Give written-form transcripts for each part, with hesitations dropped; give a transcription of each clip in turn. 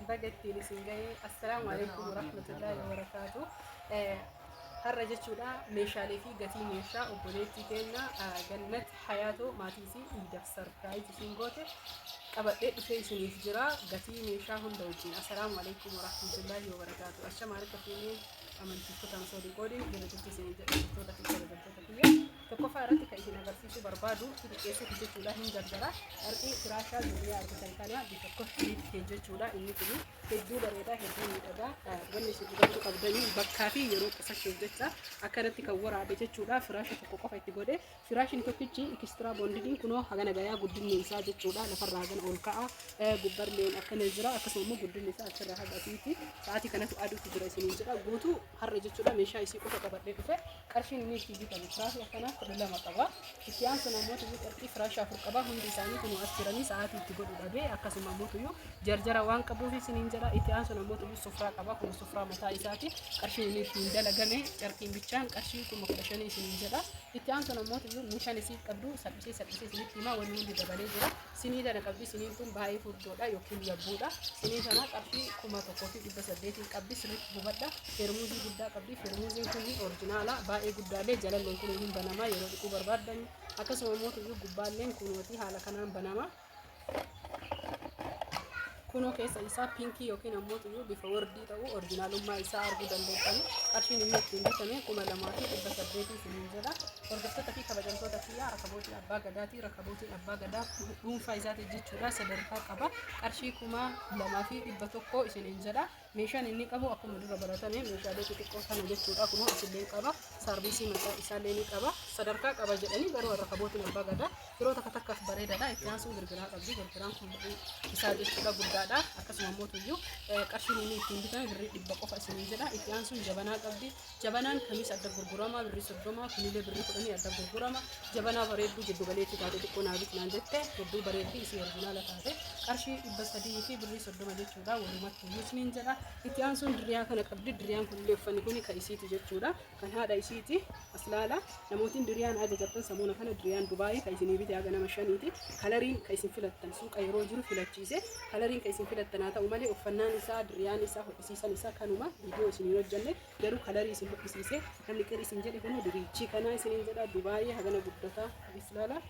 Baga ittiin isin ga'e. Assalaamu alaikum warahmatullaahi wabarakaatu. Har'a jechuudha meeshaalee fi gatii meeshaa obboleettii keenya Gannat Hayaatoo maatii isii iidaf sarpiraayiz isiin goote qabadhee dhufee isiniif jira gatii meeshaa hunda wajjin. Assalaamu alaikum warahmatullaahi wabarakaatu. Ashama harka fuunee amantiif kutaan osoo hin qoodin jala jirtu isiniin jedha hordoftoota fi kabajamtoota kiyya. Tokkoffaa irratti kan isin agarsiisuu barbaadu xixiqqeessuuf jechuudha hin gargara. Carqii firaashaa duniyaa argitan kana bifa kofliitiin jechuudha. Inni kun hedduu bareedaa hedduu miidhagaa. Wanni isin hubachuu qabdanii bakkaa fi yeroo qusachuuf jecha akkanatti kan waraabe jechuudha. Firaasha tokko qofa itti godhe. Firaashni tokkichi ikistiraa boondidiin kunoo hagana gayaa guddinni isaa jechuudha. Lafarraa hagana ol ka'a. Gubbarleen akkana jira. Akkasuma immoo guddinni isaa achirraa haga asiiti. Sa'aatii kanatu aduutu jira isiniin jedha. Guutuu har'a jechuudha meeshaa isii qofa qabadhee dhufe. Qarshiin inni ittiin bitame firaashii akkanaa 12 qaba. Itti aansuun ammoo tuyyuu carqii firaashii 4 qaba. Hundi isaanii kunoo as jiranii sa'aatii itti godhu dhabee akkasuma ammoo tuyyuu jarjara waan qabuuf isiniin jedha. Itti aansuun ammoo tuyyuu sufraa qaba. Kun sufraa mataa isaati. Qarshiin inni ittiin dalagame carqiin bichaan qarshii 15,000 isiniin jedha. Itti aansuun ammoo tuyyuu meeshaan isii qabdu salphisee salphisee isinitti himaa wanni hundi dabalee jira. Sinii tana qabdi. Siniin tun baay'ee furdoodha yookiin yabbuudha. Sinii tana qarshii 1800 qabdi. Sirriitti hubadha. Feermuuzii guddaa qabdi. Feermuuziin kun orjinaala baay'ee guddaallee jalalleen kun hin banama yeroo dhiquu barbaaddan. Akkasuma immoo tuyyuu gubbaalleen kunooti haala kanaan banama. Kunoo keessa isaa pinkii yookiin ammoo tuyyuu bifa wardii ta'uu orjinaalummaa isaa arguu dandeessani. Qarshiin inni ittiin bitame 2800 isiniin jedha. Hordoftoota fi kabajamtoota kiyyaa rakabootiin abbaa gadaatii rakabootiin abbaa gadaa dhuunfaa isaati jechuudha sadarkaa qaba. Qarshii 2100 isiniin jedha. Meeshaan inni qabu akkuma dura baratame meeshaalee xixiqqoo kana jechuudha. Kunoo asillee qaba. Saarviisii mataa isaallee ni qaba. Sadarkaa qaba jedhanii garuu rakabootiin abbaa gadaa yeroo takka takkaaf bareedaadha. Itti aansuun girgiraa qabdi. Girgiraan kun birrii isaa jechuudha guddaadha. Akkasuma immoo tuyyuu qarshiin inni ittiin bitame birrii 100 qofa isiniin jedha. Itti aansuun jabanaa qabdi. Jabanaan kamis adda gurgurama birrii 30 kunillee birrii 10 adda gurgurama. Jabanaa bareedduu jiddu galeetti taate xiqqoo naa bit naan jette hedduu bareeddi isii orjinaala taate qarshii 300 fi birrii 30 jechuudha. Walumatti iyyuu isiniin jedha. Itti aansuun diriyaa kana qabdi. Diriyaan kunillee uffanni kuni kan isiiti jechuudha. Kan haadha isiiti. As laala. Namootiin diriyaan ajajattan samuuna kana diriyaan Dubaayii kan isinii bite haga nama shaniiti. Kalariin kan isin filattan suuqa yeroo jiru filachiise. Kalariin kan isin filattan haa ta'u malee uffannaan isaa diriyaan isaa hodhisiisan isaa kanuma viidiyoo isin hin hojjanne garuu kalarii isin hodhisiise namni qiri isin jedhe kunoo diriichii kanaa isiniin jedha Dubaayii hagana guddataa as laala.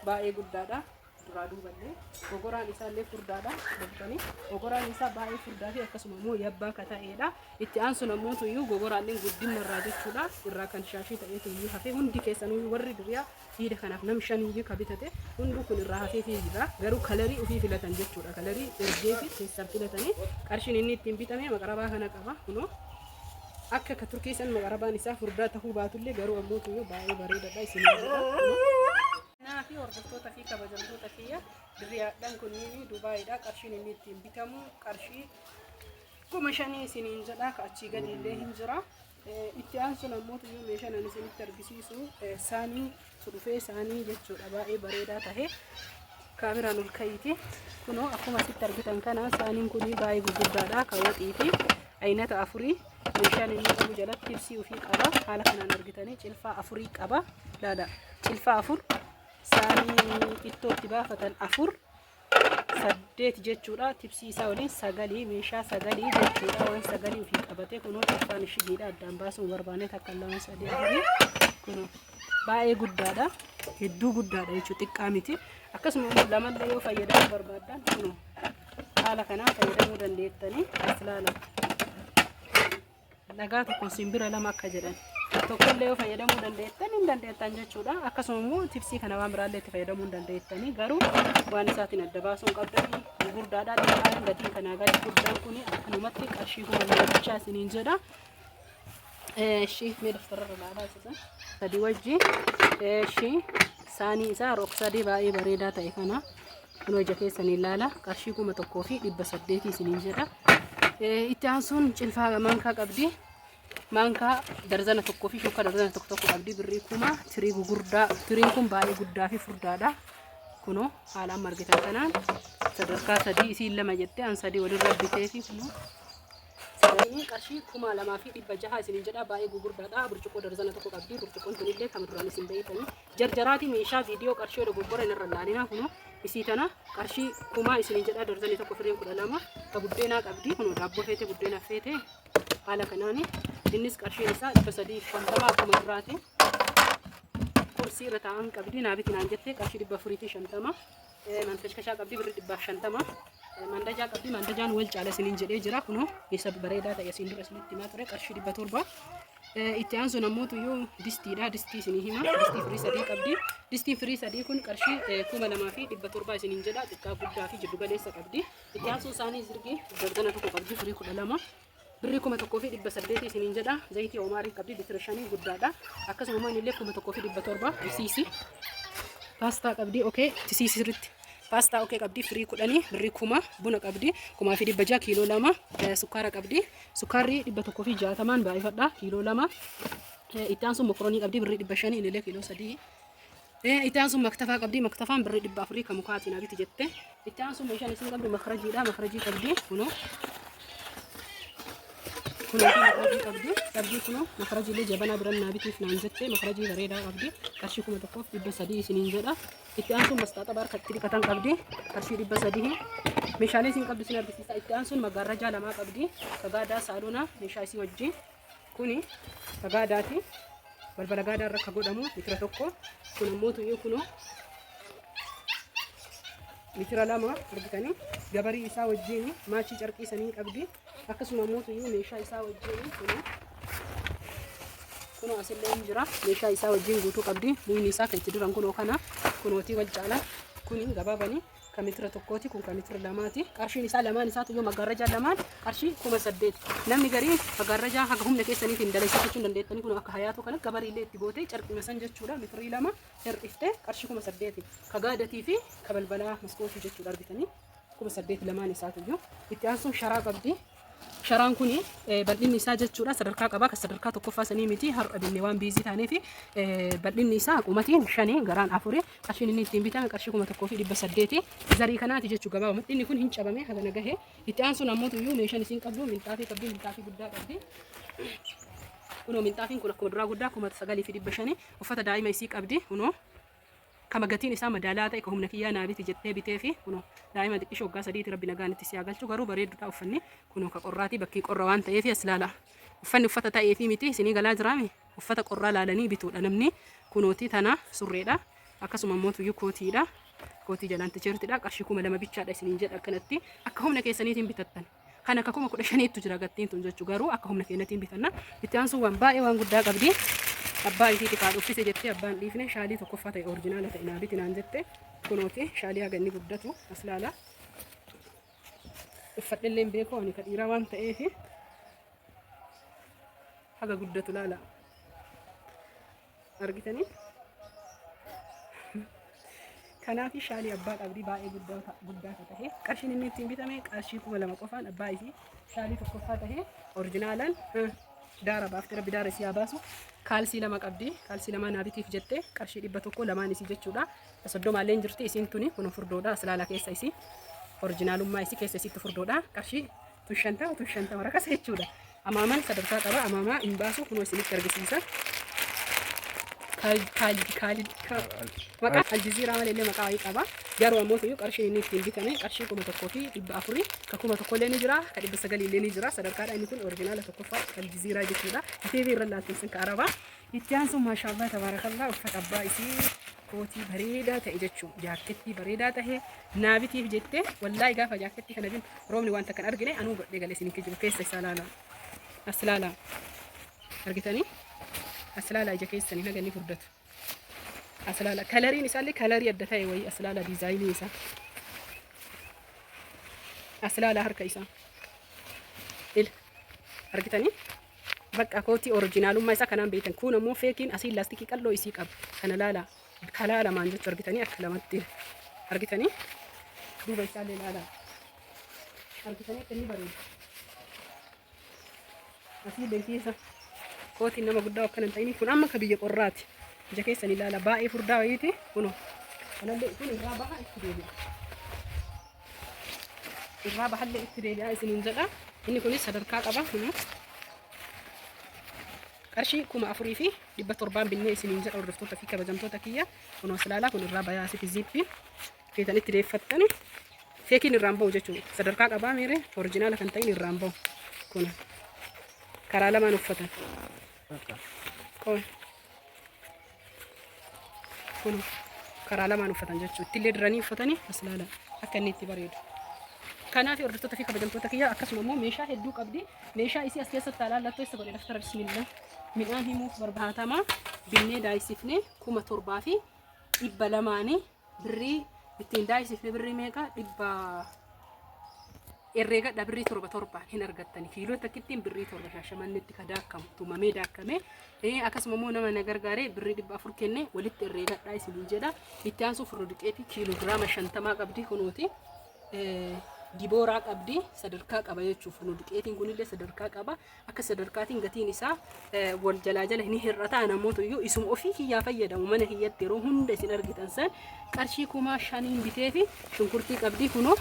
Baay'ee guddaadha. Duraa duuballee gogoraan isaallee furdaadha beektanii gogoraan isaa baay'ee furdaa fi akkasuma immoo yabbaa ka ta'eedha. Itti aansuun ammoo tuyyuu gogoraalleen guddinna irraa jechuudha irraa kan shaashii ta'eetu iyyuu hafee hundi keessanuu warri duriyaa iida kanaaf nam shaniyyuu ka bitate hunduu kun irraa hafee fi jira garuu kalarii ofii filatan jechuudha kalarii ergee fi keessan filatanii qarshiin inni ittiin bitame maqarabaa kana qaba kunoo akka ka turkii san maqarabaan isaa furdaa ta'uu baatullee garuu ammoo tuyyuu baay'ee bareedaadha isin jedha. Kanaa fi hordoftoota fi kabajamtoota kiyya dirriyaadhaan kunniin Dubaayiidha. Qarshiin inni ittiin bitamu qarshii 5000 isiniin jedha. Ka achii gadi illee hin jira. Itti aansuun ammoo tuyyuu meeshaan ani isinitti argisiisu saanii dhufee saanii jechuudha. Baay'ee bareedaa tahe kaameraan ol ka'iiti. Kunoo akkuma asitti argitan kana saaniin kun baay'ee gurguddaadha. Ka waxii fi aynata afurii meeshaan inni qabu jalatti tibsii ofii qaba. Haala kanaan argitanii cilfaa afurii qaba. Laala cilfaa afur saanii ittootti baafatan afur saddeet jechuudha. Tibsii isaa waliin sagalii meeshaa sagalii jechuudha. Waan sagalii ofii qabatee kunoo cilfaan ishigiidha addaan baasuun barbaanne takka lama sadii afurii kunoo baay'ee guddaadha. Hedduu guddaadha jechuudha xiqqaa miti. Akkasuma immoo lamallee yoo fayyadamuu barbaaddan kunoo haala kanaan fayyadamuu dandeettanii as laala. Dhagaa tokkoon simbira lama akka jedhan tokkollee yoo fayyadamuu dandeettan hin dandeettan jechuudha. Akkasuma immoo tipsii kana waan biraallee itti fayyadamuu hin dandeettanii garuu waan isaatiin adda baasuu hin qabdanii gurguddaadha. Xiqqaan gatiin kanaa gadi guddaan kun akkanumatti qarshii 2000 bichaa isiniin jedha. Eeshi mee daftararra ilaalaa isa sadii wajji eeshi saanii isaa rog-sadii baay'ee bareedaa ta'e kana kunoo ija keessanii ilaala qarshii 1800 isiniin jedha. Itti aansuun cilfaa maankaa qabdi. Maankaa darzana tokkoo fi shukkaa darzana tokko tokko qabdi birrii 1000 tirii gugurdaa tiriin kun baay'ee guddaa fi furdaadha. Kunoo haala amma argitan kanaan sadarkaa sadii isiin lama jettee an sadii walirra bitee fi kunoo Sagalii qarshii 2600 isiniin jedha baay'ee gugurdaadha. Burcuqqoo darzana tokko qabdi. Burcuqqoon tunillee kama duraan isin beeytanii. Jarjaraati meeshaa viidiyoo qarshii dogoggora hin irra laalinaa kunoo Isii tana qarshii kumaa isiniin jedha darzanii tokko firiin 12 ka buddeenaa qabdi kun daabboo feete buddeena feete haala kanaani innis qarshiin isaa 350 akkuma duraati. Kursii irra taa'an qabdi naa biti naan jette qarshii 450. Mantashkashaa qabdi birri 150. Mandajaa qabdi mandajaan wal caala isiniin jedhee jira kunoo isa bareedaa ta'e asiin dura isinitti himaa ture qarshii 700. Itti aansuun ammoo tuyyuu distiidha. Distii isinii hima. Distii firii sadii qabdi. Distiin firii sadii kun qarshii 2700 isiniin jedha. Xiqqaa guddaa fi jiddu galeessa qabdi. Itti aansuun isaanii zirgii dardana tokko qabdi firii 12. Birrii 1800 isiniin jedha. Zayitii omaarii qabdi litira shanii guddaadha. Akkasuma immoo innillee 1700 tisiisi. Paastaa qabdi okee tisiisi sirriitti. Paastaa okee qabdi firii kudhanii birrii kuma buna qabdi 1600 kiiloo 2 sukkaara qabdi. Sukkaarri 160n baay'ifadha kiiloo 2. Itti aansuun mokoroonii qabdi birrii 500 innillee kiiloo 3. Itti aansuun maktafaa qabdi maktafaan birrii 400 kan mukaatiin abiti jette. Itti aansuun meeshaan isin qabdu makarajiidha makarajii qabdi kunoo. Kunoo makarajii qabdi qabdi kunoo makarajiilee jabanaa biran naa bitiif naan jette makarajii bareedaa qabdi qarshii 1300 isiniin jedha. Itti aansuun mastaaxaba harka itti dhiqatan qabdi. Qarshii 300. Meeshaalee isin qabdu isin argisiisa. Itti aansuun magaarrajaa lamaa qabdi. Sagaadaa saalonaa meeshaa isii wajjin. Kuni sagaadaati. Balbala gaadaa irra akka godhamu mitira tokko. Kun ammoo tuyyuu kunoo mitira lama argitanii gabarii isaa wajjin maachii carqii sanii qabdi. Akkasuma ammoo tuyyuu meeshaa isaa wajjin kunoo kunoo asillee hin jira meeshaa isaa wajjin guutuu qabdi muyni isaa kan itti diran kunoo kana kunootii wal caala kuni gabaabani kan mitira tokkooti kun kan mitira lamaati qarshiin isaa lamaan isaatu yoo maggaarrajaa lamaan qarshii 8000 namni garii maggaarrajaa haga humna keessaniitiin dalagsifachuu hin dandeettanii kun akka hayaatoo kana gabariillee itti gootee carqima san jechuudha mitirii lama hir'iftee qarshii 8000 ka gaadatii fi ka balbalaa maskootii jechuudha argitanii 8000 lamaan isaatu itti aansuun sharaa qabdi. Sharaan kun bal'inni isaa jechuudha sadarkaa qaba kan sadarkaa tokkoffaa sanii miti har'a binne waan biizii taaneef bal'inni isaa qumatiin shanii garaan afuri qarshiin inni ittiin bitame qarshii 1800 zarii kanaati jechuu gabaabumatti inni kun hin cabame hagana gahe itti aansuun ammoo tuyyuu meeshaan isiin qabdu minxaafii qabdi minxaafii guddaa qabdi. Kunoo minxaafiin kun akkuma duraa guddaa 9500 uffata daa'ima isii qabdi kunoo kama gatiin isaa madaalaa ta'e ka humna kiyyaa naa biti jettee biteefi kunoo daa'ima xiqqishoo waggaa sadiiti rabbi nagaan itti si haa galchu garuu bareeddudha uffanni kunoo ka qorraatii bakkii qorra waan ta'eefi as laala uffanni uffata ta'eefi miti isinii galaa jiraami uffata qorraa laalanii bituudha namni kunooti tana surreedha akkasuma immoo tuyyuu kootiidha kootii jalaan ticheertidha qarshii 2000 bichaadha isiniin jedha akkanatti akka humna keessaniitiin bitattan kan akka 15,000ttu jira gattiin tun jechuu garuu akka humna keenyatiin bitanna itti aansuun waan baay'ee waan guddaa qabdi abbaa isiiti kaa dhuffise jettee abbaan dhiifne shaalii tokkoffaa ta'e orijinaala ta'e naa biti naan jette kunooti shaalii haga inni guddatu as laala uffadhellee hin beeku ani ka dhiiraa waan ta'eef haga guddatu laala argitanii kanaaf shaalii abbaa qabdi baay'ee guddaa guddaa ka tahe qarshiin inni ittiin bitame qarshii 2000 qofaan abbaa isii shaalii tokkoffaa tahe orijinaalaan daara baaftee rabbi daara isii haa baasu kaalsii lama qabdi kaalsii lamaa naa bitiif jette qarshii 100 lamaan isii jechuudha soddomaallee hin jirti isiin tuni kun furdoodha aslaalaa keessa isii orijinaalummaa isii keessa isiitti furdoodha qarshii tun 50 tun 50 rakasa jechuudha. Amaamaan sadarkaa qaba. Amaamaa hin baasu kunoo isinitti argisiisa. Maqaa Aljiziiraa malee illee maqaa wayii qaba. Garuu ammoo tuyyuu qarshiin inni ittiin bitame qarshii 1400 ka 1000 illee ni jira ka 900 illee ni jira sadarkaadha inni kun orijinaala tokkoffaa Aljiziiraa jechuudha. TV irra laaltan sun ka Arabaa. Itti aansuun maashaallah tabaarakallah uffata abbaa isii kootii bareedaa ta'e jechuun jaakkettii bareedaa ta'e naa bitiif jette wallaahi gaafa jaakkettii kana bin roobni wanta kan argine anuu godhee galee isin kijibu keessa isaa laala as laala argitanii as laala ija keessanii haga inni furdatu as laala kalariin isaallee kalarii adda ta'e wayii as laala diizaayinii isaa as laala harka isaa ila argitanii Bakka kootii orijinaalummaa isaa kanaan beektan. Kun ammoo feekiin asiin laastikii qal'oo isii qaba. Kana laala. Kalaa lamaan jechu argitanii akka lamatti argitanii duuba isaallee laala. Argitanii akka inni bareedu. Asii beeksiisa. Kootiin nama guddaa akkana hin ta'in kun amma akka biyya qorraati. Ija keessan ilaala baay'ee furdaa wayiiti kunoo. Kanallee kun irraa baha itti deebi'a. Irraa bahallee itti deebi'aa isiniin jedha. Inni kunis sadarkaa qaba. Kunoo qarshii 4700n binnee isiniin jedha hordoftoota fi kabajamtoota kiyya. Kunoo as ilaalaa kun irraa bayaa asitti ziippiin. Feetan itti deeffattani feekiin irraan bahu jechuudha. Sadarkaa qabaa meeree orjinaala kan ta'in irraan bahu. Kun karaa lamaan uffatan. Qoy. Kun karaa lamaan uffatan jechuudha. Ittillee diranii uffatanii as ilaala akka inni itti bareedu. Kanaaf hordoftoota fi kabajamtoota kiyyaa, akkasuma immoo meeshaa hedduu qabdi. Meeshaa isii as keessatti alaallattuu eessa godhe daftara, bismillah. Midhaan himuuf barbaatamaa binnee daayisifnee 7200nii, birrii ittiin daayisifne birrii meeqa, dhibba herreegadha, birrii torba torbaan hin argattani. Kiiloo takkittiin birrii 7 Shaashamannetti ka daakamu tumamee daakame. Akkasuma immoo nama na gargaaree birrii 400 kenne, walitti herreegadhaa isiniin jedha. Itti aansuu furru duqeetii kiiloogiraama 50 qabdi kunuuti. Dibooraa qabdi, sadarkaa qaba jechuuf. Furnu duqeetiin kunillee sadarkaa qaba. Akka sadarkaatiin gatiin isaa wal jalaa jala ni hir'ata. Namoota iyyuu isuma ofii kiyyaa fayyadamu mana kiyyatti yeroo hunda isin argitan san qarshii 5000n bitee fi shunkurtii qabdi kunoo,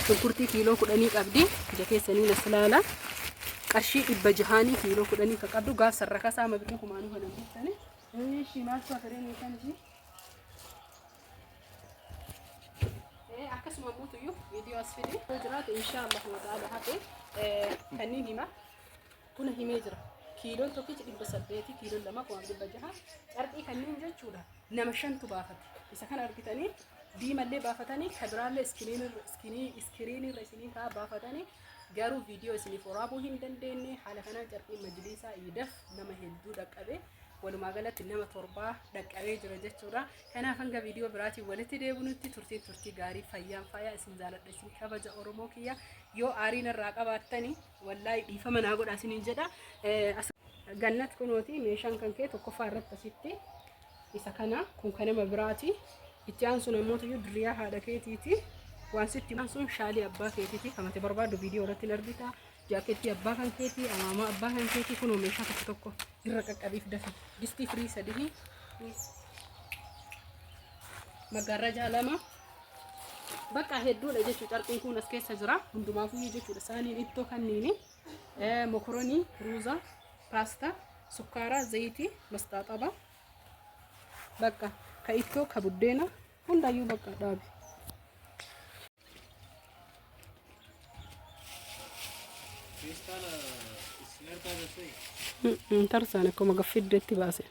shunkurtii kiiloo 10 qabdi. Ija keessanii as ilaala, qarshii 600nii kiiloo 10 kan qabdu gaaf sarrakasaa ma birrii kumaanuu kanan bittani. Ishii maaltu hafiree meeshaan ishii? Akkasuma immoo tuyyuu viidiyoo as fide yoo jiraate, insha Allah wa ta'ala, hafe kanneen hima kuna himee jira. Kiiloon tokkichi 800, kiiloon lama 1600. Carqii kanneen jechuudha nama shantu baafate. Isa kana argitanii diimallee baafatanii, kabiraallee iskiriinirra isinii kaa baafatanii, garuu viidiyoo isiniif waraabuu hin dandeenye. Haala kanaan carqiin majliisaa iidaf nama hedduu dhaqqabe. Walumaa galatti nama torbaa dhaqqabee jira jechuudha. Kanaaf hanga viidiyoo biraatiin walitti deebinutti turtiin turtii gaarii, fayyaan faayaa. Isin jaaladha, isin kabaja, Oromoo kiyya. Yoo aariin irraa qabaattani wallaahi dhiifama naa godha isiniin jedha. Gannat, kunooti meeshaan kan kee tokkoffaa irratti asitti isa kana, kun kan nama biraati. Itti aansuun ammoo iyyuu diriyaa haadha keetiiti. Waan sitti aansuun shaalii abbaa keetiiti. Kamate barbaaddu viidiyoo irratti hin argita. Jaakettii abbaa kan keetii, amaamaa abbaa kan keetii, kunoo meeshaa tokko tokko irra qaqqabiif dafi. Distii firii sadii. Maggaarrajaa lama. Bakka hedduudha jechuudha. Carqiin kun as keessa jira. Hundumaafuu jechuudha. Saaniin ittoo kanniini. Mokoronii, ruuza, paastaa, sukkaara, zayitii, mastaaxaba. Bakka ka ittoo, ka buddeena hundayyuu bakka dhaabi. Feestaala isin harkaa galtee? Tarsaan akkuma gaffiddeetti baase.